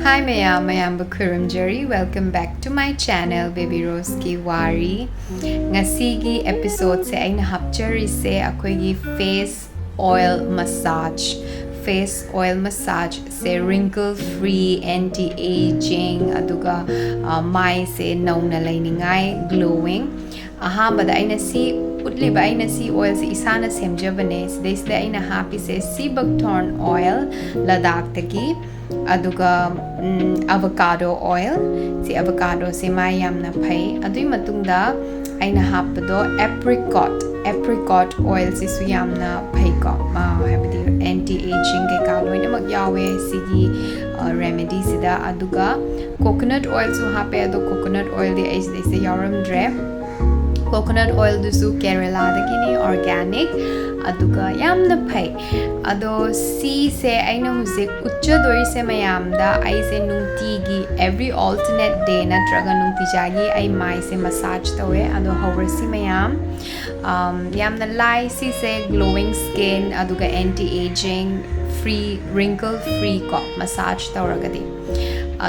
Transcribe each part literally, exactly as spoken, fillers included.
Hi ꯃꯌꯥꯝ, ꯃꯌꯥꯝꯕꯨ ꯈꯨꯔꯨꯝꯖꯔꯤ. Welcome back to my channel, Baby Roseꯀꯤ ꯋꯥꯔꯤ. ꯉꯁꯤꯒꯤ episodeꯁꯦ ꯑꯩꯅ ꯍꯥꯞꯆꯔꯤꯁꯦ ꯑꯩꯈꯣꯏꯒꯤ face oil massage. Face oil massageꯁꯦ wrinkle free, anti aging, ꯑꯗꯨꯒ ꯃꯥꯏꯁꯦ ꯅꯧꯅ ꯂꯩꯅꯤꯡꯉꯥꯏ, glowing. ꯑꯍꯥꯟꯕꯗ ꯑꯩꯅ ꯁꯤ ꯎꯠꯂꯤꯕ, ꯑꯩꯅ ꯁꯤ oilꯁꯦ ꯏꯁꯥꯅ ꯁꯦꯝꯖꯕꯅꯦ. ꯁꯤꯗꯩꯁꯤꯗ ꯑꯩꯅ ꯍꯥꯞꯄꯤꯁꯦ sea buckthorn oil, ꯂꯗꯥꯛꯇꯒꯤ, ꯑꯗꯨꯒ avocado oil. ꯁꯤ avocadoꯁꯦ ꯃꯥꯏ ꯌꯥꯝꯅ ꯐꯩ. ꯑꯗꯨꯒꯤ ꯃꯇꯨꯡꯗ ꯑꯩꯅ ꯍꯥꯞꯄꯗꯣ apricot, apricot oilꯁꯤꯁꯨ ꯌꯥꯝꯅ ꯐꯩꯀꯣ, ꯍꯥꯏꯕꯗꯤ anti aging ꯀꯩꯀꯥ ꯂꯣꯏꯅꯃꯛ ꯌꯥꯎꯋꯦ ꯁꯤꯒꯤ remedyꯁꯤꯗ. ꯑꯗꯨꯒ coconut oilꯁꯨ ꯍꯥꯞꯄꯦ, ꯑꯗꯣ coconut oilꯗꯤ ꯑꯩ ꯁꯤꯗꯩꯁꯤꯗ ꯌꯥꯎꯔꯝꯗ꯭ꯔꯦ. Coconut oilꯗꯨꯁꯨ ꯀꯦꯔꯦꯂꯥꯗꯒꯤꯅꯤ, organic, ꯑꯗꯨꯒ ꯌꯥꯝꯅ ꯐꯩ. ꯑꯗꯣ ꯁꯤꯁꯦ ꯑꯩꯅ ꯍꯧꯖꯤꯛ ꯎꯠꯆꯗꯣꯏꯁꯦ ꯃꯌꯥꯝꯗ, ꯑꯩꯁꯦ ꯅꯨꯡꯇꯤꯒꯤ, every alternate day ꯅꯠꯇ꯭ꯔꯒ ꯅꯨꯡꯇꯤꯖꯥꯒꯤ ꯑꯩ ꯃꯥꯏꯁꯦ massage ꯇꯧꯋꯦ. ꯑꯗꯣ ꯍꯧꯔꯁꯤ ꯃꯌꯥꯝ. ꯌꯥꯝꯅ ꯂꯥꯏ ꯁꯤꯁꯦ, glowing skin, ꯑꯗꯨꯒ anti aging, free, wrinkle free ꯀꯣ, massage ꯇꯧꯔꯒꯗꯤ.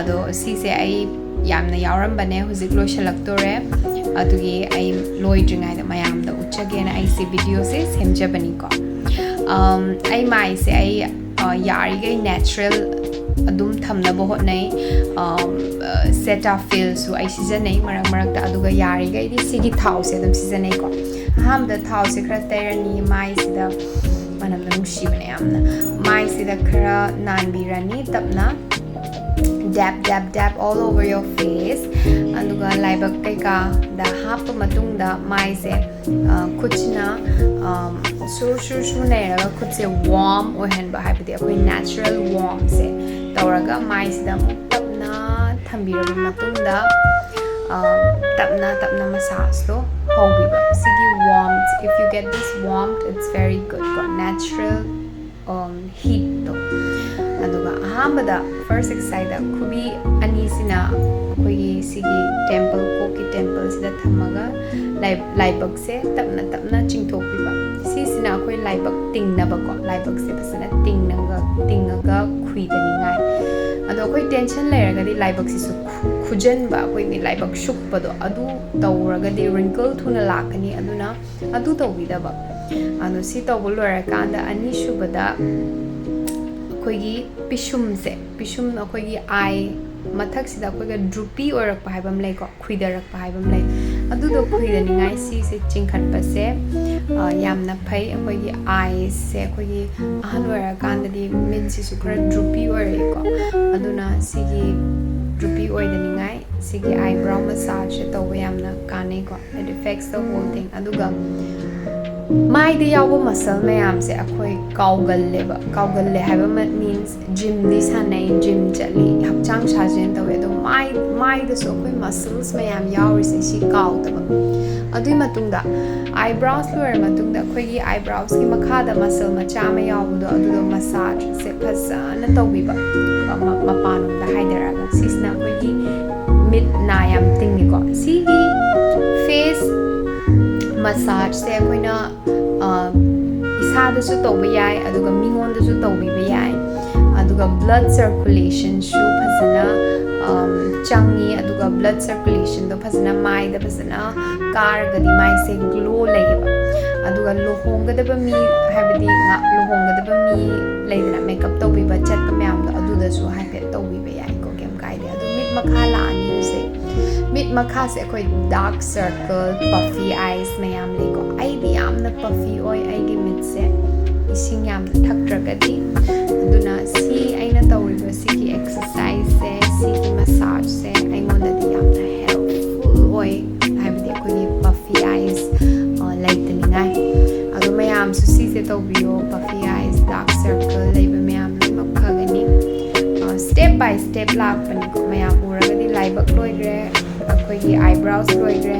ꯑꯗꯣ ꯁꯤꯁꯦ ꯑꯩ ꯌꯥꯝꯅ ꯌꯥꯎꯔꯝꯕꯅꯦ, ꯍꯧꯖꯤꯛ ꯂꯣꯏꯁꯤꯜꯂꯛꯇꯣꯔꯦ. ꯑꯗꯨꯒꯤ ꯑꯩ ꯂꯣꯏꯗ꯭ꯔꯤꯉꯩꯗ ꯃꯌꯥꯝꯗ ꯎꯠꯆꯒꯦꯅ ꯑꯩꯁꯦ videoꯁꯦ ꯁꯦꯝꯖꯕꯅꯤꯀꯣ. ꯑꯩ ꯃꯥꯏꯁꯦ ꯑꯩ ꯌꯥꯔꯤꯈꯩ natural ꯑꯗꯨꯝ ꯊꯝꯅꯕ ꯍꯣꯠꯅꯩ. Cetaphilꯁꯨ ꯑꯩ ꯁꯤꯖꯤꯟꯅꯩ ꯃꯔꯛ ꯃꯔꯛꯇ, ꯑꯗꯨꯒ ꯌꯥꯔꯤꯈꯩꯗꯤ ꯁꯤꯒꯤ ꯊꯥꯎꯁꯦ ꯑꯗꯨꯝ ꯁꯤꯖꯤꯟꯅꯩꯀꯣ. ꯑꯍꯥꯟꯕꯗ ꯊꯥꯎꯁꯦ ꯈꯔ ꯇꯩꯔꯅꯤ ꯃꯥꯏꯁꯤꯗ, ꯃꯅꯝꯗꯣ ꯅꯨꯡꯁꯤꯕꯅꯦ ꯌꯥꯝꯅ. ꯃꯥꯏꯁꯤꯗ ꯈꯔ ꯅꯥꯟꯕꯤꯔꯅꯤ ꯇꯞꯅ, dab dab dab all over your face. ꯑꯗꯨꯒ ꯂꯥꯏꯕꯛ ꯀꯩꯀꯥꯗ ꯍꯥꯞꯄ ꯃꯇꯨꯡꯗ ꯃꯥꯏꯁꯦ ꯈꯨꯠꯁꯤꯅ ꯁꯨꯔ ꯁꯨꯔ ꯁꯨꯔ ꯅꯩꯔꯒ ꯈꯨꯠꯁꯦ warm ꯑꯣꯏꯍꯟꯕ, ꯍꯥꯏꯕꯗꯤ ꯑꯩꯈꯣꯏ natural warmꯁꯦ ꯇꯧꯔꯒ ꯃꯥꯏꯁꯤꯗ ꯑꯃꯨꯛ ꯇꯞꯅ ꯊꯝꯕꯤꯔꯕ ꯃꯇꯨꯡꯗ ꯇꯞꯅ ꯇꯞꯅ massageꯗꯣ ꯍꯧꯕꯤꯕ. ꯁꯤꯒꯤ warmth, if you get this warmth, it's very good ꯀꯣ, natural heatꯇꯣ. ꯑꯗꯨꯒ ꯑꯍꯥꯟꯕꯗ first exerciseꯗ ꯈꯨꯕꯤ ꯑꯅꯤꯁꯤꯅ ꯑꯩꯈꯣꯏꯒꯤ ꯁꯤꯒꯤ temple, ꯀꯣꯛꯀꯤ templeꯁꯤꯗ ꯊꯝꯃꯒ ꯂꯥꯏꯕꯛꯁꯦ ꯇꯞꯅ ꯇꯞꯅ ꯆꯤꯡꯊꯣꯛꯄꯤꯕ. ꯁꯤꯁꯤꯅ ꯑꯩꯈꯣꯏ ꯂꯥꯏꯕꯛ ꯇꯤꯡꯅꯕꯀꯣ, ꯂꯥꯏꯕꯛꯁꯦ ꯐꯖꯅ ꯇꯤꯡꯉꯒ, ꯇꯤꯡꯉꯒ ꯈꯨꯏꯗꯅꯤꯡꯉꯥꯏ. ꯑꯗꯣ ꯑꯩꯈꯣꯏ ꯇꯦꯟꯁꯟ ꯂꯩꯔꯒꯗꯤ ꯂꯥꯏꯕꯛꯁꯤꯁꯨ ꯈꯨ- ꯈꯨꯖꯟꯕ, ꯑꯩꯈꯣꯏꯒꯤ ꯂꯥꯏꯕꯛ ꯁꯨꯛꯄꯗꯣ, ꯑꯗꯨ ꯇꯧꯔꯒꯗꯤ ꯔꯤꯡꯀꯜ ꯊꯨꯅ ꯂꯥꯛꯀꯅꯤ꯫ ꯑꯗꯨꯅ ꯑꯗꯨ ꯇꯧꯕꯤꯗꯕ꯫ ꯑꯗꯣ ꯁꯤ ꯇꯧꯕ ꯂꯣꯏꯔꯀꯥꯟꯗ ꯑꯅꯤꯁꯨꯕꯗ ꯑꯩꯈꯣꯏꯒꯤ ꯄꯤꯁꯨꯝꯁꯦ, ꯄꯤꯁꯨꯝ, ꯑꯩꯈꯣꯏꯒꯤ ꯑꯥꯏ ꯃꯊꯛꯁꯤꯗ ꯑꯩꯈꯣꯏꯒ ꯗ꯭ꯔꯨꯄꯤ ꯑꯣꯏꯔꯛꯄ ꯍꯥꯏꯕ ꯑꯃ ꯂꯩꯀꯣ, ꯈꯨꯏꯗꯔꯛꯄ ꯍꯥꯏꯕ ꯑꯃ ꯂꯩ꯫ ꯑꯗꯨꯗꯣ ꯈꯨꯏꯗꯅꯤꯡꯉꯥꯏ ꯁꯤꯁꯦ ꯆꯤꯡꯈꯠꯄꯁꯦ, ꯑ, ꯌꯥꯝꯅ ꯐꯩ꯫ ꯑꯩꯈꯣꯏꯒꯤ ꯑꯥꯏꯁꯁꯦ, ꯑꯩꯈꯣꯏꯒꯤ ꯑꯍꯟ ꯑꯣꯏꯔꯀꯥꯟꯗꯗꯤ ꯃꯤꯠꯁꯤꯁꯨ ꯈꯔ ꯗ꯭ꯔꯨꯄꯤ ꯑꯣꯏꯔꯛꯏꯀꯣ, ꯑꯗꯨꯅ ꯁꯤꯒꯤ ꯗ꯭ꯔꯨꯄꯤ ꯑꯣꯏꯗꯅꯤꯡꯉꯥꯏ ꯁꯤꯒꯤ ꯑꯥꯏꯕ꯭ꯔꯥꯎ ꯃꯁꯥꯖꯁꯦ ꯇꯧꯕ ꯌꯥꯝꯅ ꯀꯥꯟꯅꯩꯀꯣ꯫ It affects the whole thing. ꯑꯗꯨꯒ ꯃꯥꯏꯗ ꯌꯥꯎꯕ ꯃꯁꯜ ꯃꯌꯥꯝꯁꯦ ꯑꯩꯈꯣꯏ ꯀꯥꯎꯒꯜꯂꯦꯕ꯫ ꯀꯥꯎꯒꯜꯂꯦ ꯍꯥꯏꯕ ꯃꯤꯟꯁ ꯖꯤꯝꯗꯤ ꯁꯥꯟꯅꯩ, ꯖꯤꯝ ꯆꯠꯂꯤ, ꯍꯛꯆꯥꯡ ꯁꯥꯖꯦꯜ ꯇꯧꯋꯦ, ꯑꯗꯣ ꯃꯥꯏ ꯃꯥꯏꯗꯁꯨ ꯑꯩꯈꯣꯏ ꯃꯁꯜꯁ ꯃꯌꯥꯝ ꯌꯥꯎꯔꯤꯁꯦ ꯁꯤ ꯀꯥꯎꯗꯕ꯫ ꯑꯗꯨꯒꯤ ꯃꯇꯨꯡꯗ ꯑꯥꯏꯕ꯭ꯔꯥꯎꯁ ꯂꯣꯏꯔ ꯃꯇꯨꯡꯗ ꯑꯩꯈꯣꯏꯒꯤ ꯑꯥꯏꯕ꯭ꯔꯥꯎꯁꯀꯤ ꯃꯈꯥꯗ ꯃꯁꯜ ꯃꯆꯥ ꯑꯃ ꯌꯥꯎꯕꯗꯣ, ꯑꯗꯨꯗꯣ ꯃꯁꯥꯖꯁꯦ ꯐꯖꯅ ꯇꯧꯕꯤꯕ꯫ ꯃ- ꯃꯄꯥꯟꯂꯣꯝꯗ ꯍꯥꯏꯊꯔꯛꯑꯒ ꯁꯤꯁꯤꯅ ꯑꯩꯈꯣꯏꯒꯤ ꯃꯤꯠ ꯅꯥ ꯌꯥꯝ ꯇꯤꯡꯉꯤꯀꯣ꯫ ꯁꯤꯒꯤ ꯐꯦꯁ ꯃꯁꯥꯖꯁꯦ ꯑꯩꯈꯣꯏꯅ, ꯑ, ꯏꯁꯥꯗꯁꯨ ꯇꯧꯕ ꯌꯥꯏ, ꯑꯗꯨꯒ ꯃꯤꯉꯣꯟꯗꯁꯨ ꯇꯧꯕꯤꯕ ꯌꯥꯏ꯫ ꯑꯗꯨꯒ ꯕ꯭ꯂꯗ ꯁꯔꯀꯨꯂꯦꯁꯟꯁꯨ ꯐꯖꯅ, ꯑꯝ, ꯆꯪꯉꯤ꯫ ꯑꯗꯨꯒ ꯕ꯭ꯂꯗ ꯁꯔꯀꯨꯂꯦꯁꯟꯗꯣ ꯐꯖꯅ ꯃꯥꯏꯗ ꯐꯖꯅ ꯀꯥꯔꯒꯗꯤ ꯃꯥꯏꯁꯦ ꯒ꯭ꯂꯣ ꯂꯩꯌꯦꯕ꯫ ꯑꯗꯨꯒ ꯂꯨꯍꯣꯡꯒꯗꯕ ꯃꯤ, ꯍꯥꯏꯕꯗꯤ ꯉ- ꯂꯨꯍꯣꯡꯒꯗꯕ ꯃꯤ ꯂꯩꯗꯅ, ꯃꯦꯀꯞ ꯇꯧꯕꯤꯕ ꯆꯠꯄ ꯃꯌꯥꯝꯗꯣ, ꯑꯗꯨꯗꯁꯨ ꯍꯥꯏꯐꯦꯠ ꯇꯧꯕꯤꯕ ꯌꯥꯏꯀꯣ, ꯀꯩꯝ ꯀꯥꯏꯗꯦ꯫ ꯑꯗꯨ ꯃꯤꯠ ꯃꯈꯥ ꯂꯥꯛꯑꯅꯤ ꯍꯧꯖꯤꯛ꯫ ꯃꯤꯠ ꯃꯈꯥꯁꯦ ꯑꯩꯈꯣꯏ ꯗꯥꯔꯛ ꯁꯔꯀꯜ, ꯄꯐꯤ ꯑꯥꯏꯁ ꯃꯌꯥꯝ ꯂꯩꯀꯣ꯫ ꯑꯩꯗꯤ ꯌꯥꯝꯅ ꯄꯐꯤ ꯑꯣꯏ ꯑꯩꯒꯤ ꯃꯤꯠꯁꯦ, ꯏꯁꯤꯡ ꯌꯥꯝꯅ ꯊꯛꯇ꯭ꯔꯒꯗꯤ꯫ ꯑꯗꯨꯅ ꯁꯤ ꯑꯩꯅ ꯇꯧꯔꯤꯕ ꯁꯤꯒꯤ ꯑꯦꯛꯁꯔꯁꯥꯏꯁꯁꯦ, ꯁꯤꯒꯤ ꯃꯁꯥꯖꯁꯦ ꯑꯩꯉꯣꯟꯗꯗꯤ ꯌꯥꯝꯅ ꯍꯦꯜꯞꯐꯨꯜ ꯑꯣꯏ, ꯍꯥꯏꯕꯗꯤ ꯑꯩꯈꯣꯏꯒꯤ ꯄꯐꯤ ꯑꯥꯏꯁ ꯂꯩꯇꯅꯤꯡꯉꯥꯏ꯫ ꯑꯗꯣ ꯃꯌꯥꯝꯁꯨ ꯁꯤꯁꯦ ꯇꯧꯕꯤꯌꯣ, ꯄꯐꯤ ꯑꯥꯏꯁ, ꯗꯥꯔꯛ ꯁꯔꯀꯜ ꯂꯩꯕ ꯃꯌꯥꯝ ꯂꯣꯏꯅꯃꯛ ꯐꯒꯅꯤ꯫ ꯁ꯭ꯇꯦꯞ ꯕꯥꯏ ꯁ꯭ꯇꯦꯞ ꯂꯥꯛꯄꯅꯤꯀꯣ꯫ ꯃꯌꯥꯝ ꯎꯔꯒꯗꯤ ꯂꯥꯏꯕꯛ ꯂꯣꯏꯈ꯭ꯔꯦ, ꯑꯩꯈꯣꯏꯒꯤ ꯑꯥꯏꯕ꯭ꯔꯥꯎꯁ ꯂꯣꯏꯈ꯭ꯔꯦ,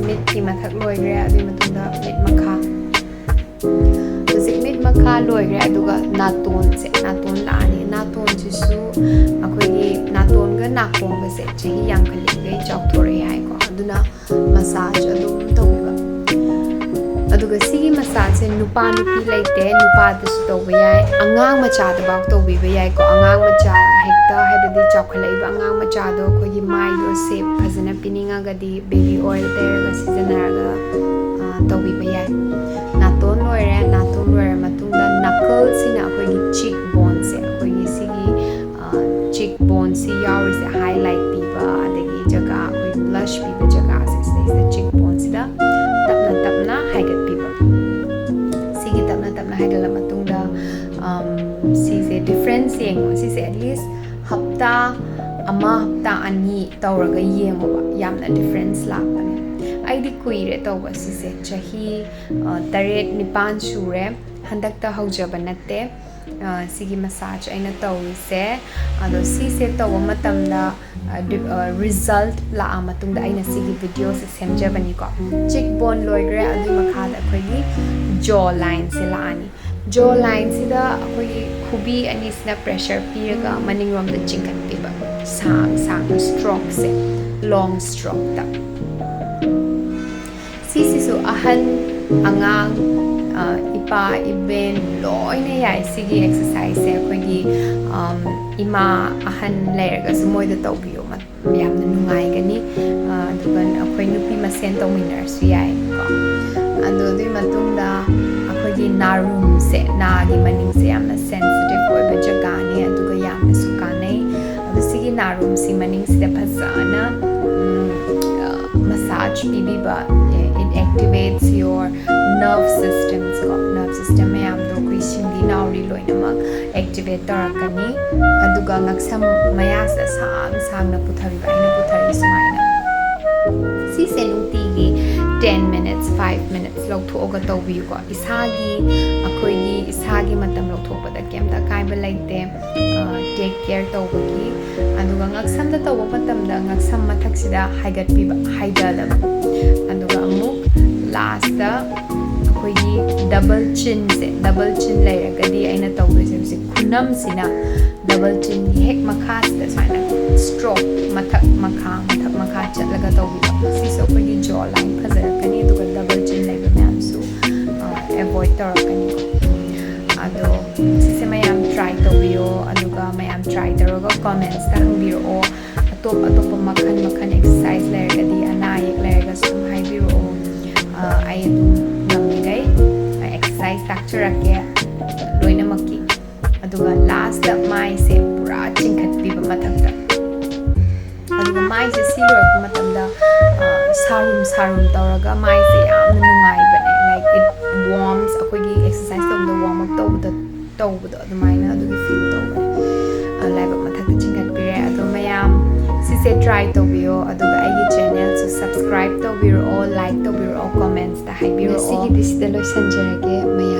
ꯃꯤꯠꯀꯤ ꯃꯊꯛ ꯂꯣꯏꯈ꯭ꯔꯦ, ꯑꯗꯨꯒꯤ ꯃꯇꯨꯡꯗ ꯃꯤꯠ ꯃꯈꯥ꯫ ꯍꯧꯖꯤꯛ ꯃꯤꯠ ꯃꯈꯥ ꯂꯣꯏꯈ꯭ꯔꯦ, ꯑꯗꯨꯒ ꯅꯥꯇꯣꯟꯁꯦ, ꯅꯥꯇꯣꯟ ꯂꯥꯛꯑꯅꯤ꯫ ꯅꯥꯇꯣꯟꯁꯤꯁꯨ ꯑꯩꯈꯣꯏꯒꯤ ꯅꯥꯇꯣꯟꯒ ꯅꯥꯀꯣꯡꯒꯁꯦ ꯆꯍꯤ ꯌꯥꯝꯈꯠꯂꯛꯏꯈꯩ ꯆꯥꯎꯊꯣꯔꯛꯑꯦ ꯍꯥꯏꯀꯣ꯫ ꯑꯗꯨꯅ ꯃꯁꯥꯖ ꯑꯗꯨꯝ ꯇꯧꯕꯤꯕ꯫ ꯑꯗꯨꯒ ꯁꯤꯒꯤ ꯃꯁꯥꯖꯁꯦ ꯅꯨꯄꯥ ꯅꯨꯄꯤ ꯂꯩꯇꯦ, ꯅꯨꯄꯥꯗꯁꯨ ꯇꯧꯕ ꯌꯥꯏ, ꯑꯉꯥꯡ ꯃꯆꯥꯗꯐꯥꯎ ꯇꯧꯕꯤꯕ ꯌꯥꯏꯀꯣ꯫ ꯑꯉꯥꯡ ꯃꯆꯥ ꯍꯦꯛꯇ, ꯍꯥꯏꯕꯗꯤ ꯆꯥꯎꯈꯠꯂꯛꯏꯕ ꯑꯉꯥꯡ ꯃꯆꯥꯗꯣ ꯑꯩꯈꯣꯏꯒꯤ ꯃꯥꯏꯗꯣ ꯁꯦꯞ ꯐꯖꯅ ꯄꯤꯅꯤꯡꯉꯒꯗꯤ ꯕꯦꯕꯤ ꯑꯣꯏꯜ ꯇꯩꯔꯒ ꯁꯤꯖꯤꯟꯅꯔꯒ, ꯑ, ꯇꯧꯕꯤꯕ ꯌꯥꯏ꯫ ꯅꯥꯇꯣꯟ ꯂꯣꯏꯔꯦ꯫ ꯅꯥꯇꯣꯟ ꯂꯣꯏꯔ ꯃꯇꯨꯡꯗ ꯅꯥꯀꯜꯁꯤꯅ ꯑꯩꯈꯣꯏꯒꯤ ꯆꯤꯛ ꯕꯣꯟꯁꯦ, ꯑꯩꯈꯣꯏꯒꯤ ꯁꯤꯒꯤ, ꯑ, ꯆꯤꯛ ꯕꯣꯟꯁꯤ ꯌꯥꯎꯔꯤꯁꯦ, ꯍꯥꯏꯂꯥꯏꯠ ꯄꯤꯕ, ꯑꯗꯒꯤ ꯖꯒꯥ, ꯑꯩꯈꯣꯏ ꯕ꯭ꯂꯁ ꯄꯤꯕ ꯖꯒꯥꯁꯦ, ꯁꯤꯗꯩꯁꯤꯗ ꯆꯤꯛ ꯕꯣꯟꯁꯤꯗ ꯇꯞꯅ ꯇꯞꯅ ꯍꯥꯏꯒꯠꯄꯤꯕ꯫ ꯁꯤꯒꯤ ꯇꯞꯅ ꯇꯞꯅ ꯍꯥꯏꯒꯠꯂ ꯃꯇꯨꯡꯗ, ꯑꯝ, ꯁꯤꯁꯦ ꯗꯤꯐ꯭ꯔꯦꯟꯁ ꯌꯦꯡꯉꯣ꯫ ꯁꯤꯁꯦ ꯑꯦꯠꯂꯤꯁ ꯍꯞꯇꯥ ꯑꯃ, ꯍꯞꯇꯥ ꯑꯅꯤ ꯇꯧꯔꯒ ꯌꯦꯡꯉꯣꯕ, ꯌꯥꯝꯅ ꯗꯤꯐ꯭ꯔꯦꯟꯁ ꯂꯥꯛꯄꯅꯦ꯫ ꯑꯩꯗꯤ ꯀꯨꯏꯔꯦ ꯇꯧꯕ ꯁꯤꯁꯦ, ꯆꯍꯤ, ꯑ, ꯇꯔꯦꯠ ꯅꯤꯄꯥꯟ ꯁꯨꯔꯦ꯫ ꯍꯟꯗꯛꯇ ꯍꯧꯖꯕ ꯅꯠꯇꯦ, ꯑ, ꯁꯤꯒꯤ ꯃꯁꯥꯖ ꯑꯩꯅ ꯇꯧꯔꯤꯁꯦ꯫ ꯑꯗꯣ ꯁꯤꯁꯦ ꯇꯧꯕ ꯃꯇꯝꯗ, ꯑ, ꯗꯤ-, ꯑ, ꯔꯤꯖꯜꯠ ꯂꯥꯛꯑ ꯃꯇꯨꯡꯗ ꯑꯩꯅ ꯁꯤꯒꯤ ꯚꯤꯗꯤꯑꯣꯁꯦ ꯁꯦꯝꯖꯕꯅꯤꯀꯣ꯫ ꯆꯤꯛ ꯕꯣꯟ ꯂꯣꯏꯈ꯭ꯔꯦ, ꯑꯗꯨꯒꯤ ꯃꯈꯥꯗ ꯑꯩꯈꯣꯏꯒꯤ ꯖꯣ ꯂꯥꯏꯟꯁꯦ ꯂꯥꯛꯑꯅꯤ꯫ ꯖꯣ ꯂꯥꯏꯟꯁꯤꯗ ꯑꯩꯈꯣꯏꯒꯤ ꯈꯨꯕꯤ ꯑꯅꯤꯁꯤꯅ ꯄ꯭ꯔꯦꯁꯔ ꯄꯤꯔꯒ ꯃꯅꯤꯡꯂꯣꯝꯗ ꯆꯤꯡꯈꯠꯄꯤꯕ, ꯁꯥꯡ ꯁꯥꯡꯅ ꯁ꯭ꯇ꯭ꯔꯣꯛꯁꯦ, ꯂꯣꯡ ꯁ꯭ꯇ꯭ꯔꯣꯛꯇ꯫ ꯁꯤꯁꯤꯁꯨ ꯑꯍꯟ, ꯑꯉꯥꯡ, ꯑ, ꯏꯄꯥ, ꯏꯕꯦꯟ ꯂꯣꯏꯅ ꯌꯥꯏ꯫ ꯁꯤꯒꯤ ꯑꯦꯛꯁꯔꯁꯥꯏꯁꯁꯦ ꯑꯩꯈꯣꯏꯒꯤ, ꯑꯝ, ꯏꯃꯥ ꯑꯍꯟ ꯂꯩꯔꯒꯁꯨ ꯃꯣꯏꯗ ꯇꯧꯕꯤꯌꯣ, ꯃ-, ꯌꯥꯝꯅ ꯅꯨꯡꯉꯥꯏꯒꯅꯤ꯫ ꯑ, ꯑꯗꯨꯒ ꯑꯩꯈꯣꯏ ꯅꯨꯄꯤ ꯃꯁꯦꯟ ꯇꯧꯃꯤꯟꯅꯔꯁꯨ ꯌꯥꯏꯀꯣ꯫ ꯑꯗꯣ ꯑꯗꯨꯒꯤ ꯃꯇꯨꯡꯗ ꯑꯩꯈꯣꯏꯒꯤ ꯅꯥꯔꯨꯝꯁꯦ, ꯅꯥꯒꯤ ꯃꯅꯤꯡꯁꯦ ꯌꯥꯝꯅ ꯁꯦꯟꯁꯤꯇꯤꯚ ꯑꯣꯏꯕ ꯖꯒꯥꯅꯤ, ꯑꯗꯨꯒ ꯌꯥꯝꯅꯁꯨ ꯀꯥꯟꯅꯩ꯫ ꯑꯗꯣ ꯁꯤꯒꯤ ꯅꯥꯔꯨꯝꯁꯤ ꯃꯅꯤꯡꯁꯤꯗ ꯐꯖꯅ, ꯎꯝ, ꯑ, ꯃꯁꯥꯖ ꯄꯤꯕꯤꯕ, it activates your nerve systems ꯀꯣ, ꯅꯔꯚ ꯁꯤꯁꯇꯦꯝ ꯃꯌꯥꯝꯗꯣ, ꯑꯩꯈꯣꯏ ꯁꯤꯡꯂꯤ ꯅꯥꯎꯔꯤ ꯂꯣꯏꯅꯃꯛ ꯑꯦꯛꯇꯤꯚꯦꯠ ꯇꯧꯔꯛꯀꯅꯤ꯫ ꯑꯗꯨꯒ ꯉꯛꯁꯝ ꯃꯌꯥꯁꯤꯗ ꯁꯥꯡ ꯁꯥꯡꯅ ꯄꯨꯊꯕꯤꯕ, ꯑꯩꯅ ꯄꯨꯊꯔꯤ ꯁꯨꯃꯥꯏꯅ꯫ ꯁꯤꯁꯦ ꯅꯨꯡꯇꯤꯒꯤ ten minutes, five minutes ꯂꯧꯊꯣꯛꯑꯒ ꯇꯧꯕꯤꯌꯨꯀꯣ꯫ ꯏꯁꯥꯒꯤ, ꯑꯩꯈꯣꯏꯒꯤ ꯏꯁꯥꯒꯤ ꯃꯇꯝ ꯂꯧꯊꯣꯛꯄꯗ ꯀꯩꯝꯇ ꯑꯀꯥꯏꯕ ꯂꯩꯇꯦ, ꯇꯦꯛ ꯀꯦꯌꯔ ꯇꯧꯕꯒꯤ꯫ ꯑꯗꯨꯒ ꯉꯛꯁꯝꯗ ꯇꯧꯕ ꯃꯇꯝꯗ ꯉꯛꯁꯝ ꯃꯊꯛꯁꯤꯗ ꯍꯥꯏꯒꯠꯄꯤꯕ, ꯍꯥꯏꯗꯗꯕ꯫ ꯑꯗꯨꯒ ꯑꯃꯨꯛ ꯂꯥꯁꯇ ꯑꯩꯈꯣꯏꯒꯤ ꯗꯕꯜ ꯆꯤꯟꯁꯦ, ꯗꯕꯜ ꯆꯤꯟ ꯂꯩꯔꯒꯗꯤ ꯑꯩꯅ ꯇꯧꯗꯣꯏꯁꯦ ꯍꯧꯖꯤꯛ ꯈꯨꯅꯝꯁꯤꯅ ꯗꯕꯜ ꯆꯤꯟꯒꯤ ꯍꯦꯛ ꯃꯈꯥꯁꯤꯗ ꯁꯨꯃꯥꯏꯅ ꯁ꯭ꯇ꯭ꯔꯣꯛ ꯃꯊꯛ ꯃꯈꯥ, ꯃꯊꯛ ꯃꯈꯥ ꯆꯠꯂꯒ ꯇꯧꯕꯤꯕ꯫ ꯁꯤꯁꯨ ꯑꯩꯈꯣꯏꯒꯤ ꯖꯣ ꯂꯥꯏꯟ ꯐꯖꯔꯛꯀꯅꯤ, ꯑꯗꯨꯒ ꯗꯕꯜ ꯆꯤꯟ ꯂꯩꯕ ꯃꯌꯥꯝꯁꯨ, ꯑ, ꯑꯦꯚꯣꯏꯗ ꯇꯧꯔꯛꯀꯅꯤ꯫ ꯑꯗꯣ ꯁꯤꯁꯦ ꯃꯌꯥꯝ ꯇ꯭ꯔꯥꯏ ꯇꯧꯕꯤꯌꯣ, ꯑꯗꯨꯒ ꯃꯌꯥꯝ ꯌꯥꯝ try ꯇꯧꯔꯒ commentsꯇ ꯍꯪꯕꯤꯔꯛꯑꯣ꯫ ꯑꯇꯣꯞ ꯑꯇꯣꯞꯄ ꯃꯈꯜ ꯃꯈꯜ exercise ꯂꯩꯔꯒꯗꯤ, ꯑꯅꯥ ꯑꯌꯦꯛ ꯂꯩꯔꯒꯁꯨ ꯑꯗꯨꯝ ꯍꯥꯏꯕꯤꯔꯛꯑꯣ꯫ ꯑ, ꯑꯩ ꯑꯗꯨꯝ ꯉꯝꯃꯤꯈꯩ exercise ꯇꯥꯛꯆꯔꯛꯀꯦ ꯂꯣꯏꯅꯃꯛꯀꯤ꯫ ꯑꯗꯨꯒ lastꯇ ꯃꯥꯏꯁꯦ ꯄꯨꯔꯥ ꯆꯤꯡꯈꯠꯄꯤꯕ ꯃꯊꯛꯇ꯫ ꯑꯗꯨꯒ ꯃꯥꯏꯁꯦ ꯁꯤ ꯂꯣꯏꯔꯛꯄ ꯃꯇꯝꯗ, ꯑ, ꯁꯥꯔꯨꯝ ꯁꯥꯔꯨꯝ ꯇꯧꯔꯒ ꯃꯥꯏꯁꯦ ꯌꯥꯝꯅ ꯅꯨꯡꯉꯥꯏꯕꯅꯦ꯫ Like, it warms, ꯑꯩꯈꯣꯏꯒꯤ exercise ꯇꯧꯕꯗ warm up ꯇꯧꯕꯗ, ꯇꯧꯕꯗꯣ ꯑꯗꯨꯃꯥꯏꯅ ꯑꯗꯨꯒꯤ feel ꯇꯧꯕꯅꯦ꯫ ꯑ, ꯂꯥꯏꯕꯛ ꯃꯊꯛꯇ ꯆꯤꯡꯈꯠꯄꯤꯔꯦ꯫ ꯑꯗꯣ ꯃꯌꯥꯝ ꯁꯤꯁꯦ try ꯇꯧꯕꯤꯌꯣ, ꯑꯗꯨꯒ ꯑꯩꯒꯤ channelꯁꯨ subscribe ꯇꯧꯕꯤꯔꯛꯑꯣ, like ꯇꯧꯕꯤꯔꯛꯑꯣ, commentsꯇ ꯍꯥꯏꯕꯤꯔꯛꯑꯣ꯫ ꯉꯁꯤꯒꯤꯗꯤ ꯁꯤꯗ ꯂꯣꯏꯁꯤꯟꯖꯔꯒꯦ꯫ ꯃꯌꯥꯝ